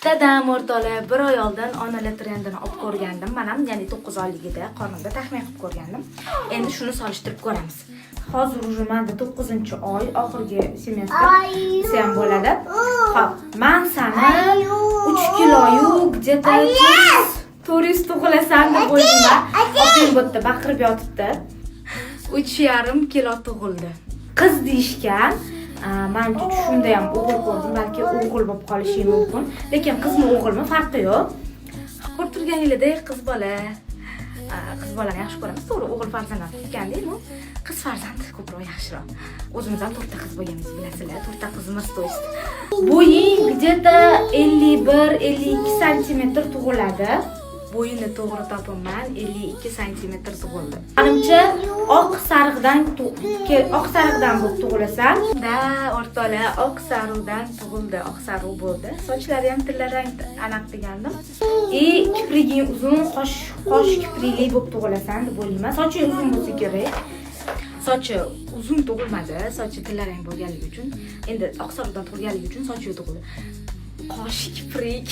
Dadam, o'rtoqlar, bir oy oldin onalar trendini olib ko'rgandim. Man ham, ya'ni 9 oyligida qornimda taxmin qilib ko'rgandim. Endi shuni solishtirib ko'ramiz. Hozir уже manda 9-oy, oxirgi semestr desa ham bo'ladi. Xo'p, man sani 3 kiloyu где-то 400 tug'ilasan deb o'ylayman. Opang bu yerda baqirib yotibdi. 3,5 kilo tug'ildi. Qiz deyishgan. Manimcha, tushimda ham o'g'il ko'rdim, balki o'g'il bo'lib qolishi mumkin. Lekin qizmi, o'g'ilmi, farqi yo'q. Ko'rib turganinglardek, qiz bola. Qiz bolani yaxshi ko'ramiz. To'g'ri, o'g'il farzand ham kutgandik, qiz farzand ko'proq yaxshiroq. O'zimiz ham to'rtta qiz bo'lganmiz, bilasizlar, to'rtta qizimiz, то есть. Bo'ying где-то 51, 52 santimetr tug'iladi. Bo'yini to'g'ri topibman, 52 santimetr tug'ildi. Manimcha, oq sariqdan bo'lib tug'ilasan. Да, o'rtoqlar, oq sariqdan tug'ildi, oq sariq bo'ldi. Sochlari ham tilla rang aniq degandim. И kipriging uzun, qosh kiprikli bo'lib tug'ilasan deb o'ylayman. Soching uzun bo'lsa kerak. Sochi uzun tug'ilmadi, sochi tilla rang bo'lganligi uchun, endi oq sariqdan tug'ilganligi uchun sochi yo'q tug'ildi. Qosh kiprik.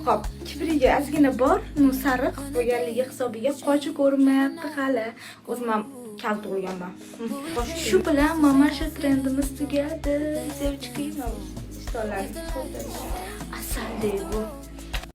Xo'p, kiprigi ozgina bor, ну sariq bo'lganligi hisobiga qoshi ko'rinmayapti hali. O'zim ham kal tug'ilganman. Shu bilan mana shu trendimiz tugadi. Девочки, ishtonlar. Asaldek bu.